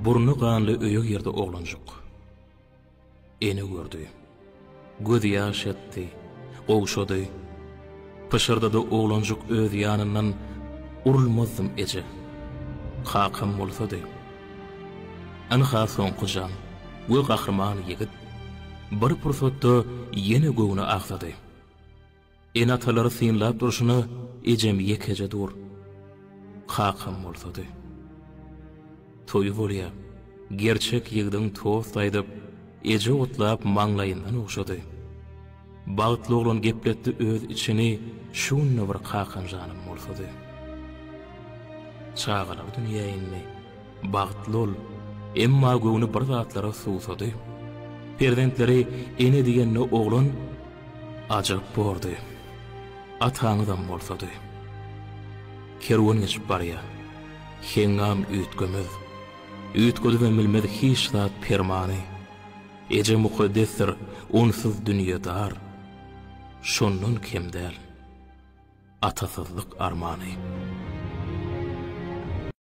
Burny ganly öýe girdi oglanjyk. Ene gördi. Gözýaş etdi. Gowşady. Pyşyrdady oglanjyk öz ýanyndan, Urulmazdym eje. Kakam bolsady. Ynha soňky jaň we gahryman ýigit bir pursatda ýene göwni agsady. Ene-atalary synlap durşuna ejem ýekeje dur. Kakam bolsady. Toýy bolýa. Gerçek ýigdiň tost aýdyp, eje otlap maňlaýyndan ogşady. Bagtly oglan gepletdi öz içini şu günde bir kakamjanym bolsady. Çagalar dünýä indi. Bagtly ol. Emma göwni bir zatlara suwsady. Perzentleri ene diýende oglan ajap bordy. Ataňyzam bolsady. Kerwen geçip barýa. Heňňam üýtgemez. Üýtgedibem bilmez hiç zat permany. Eje mukaddesdir, onsuz dünýe dar. Şondan kem däl. Atasyzlyk armany.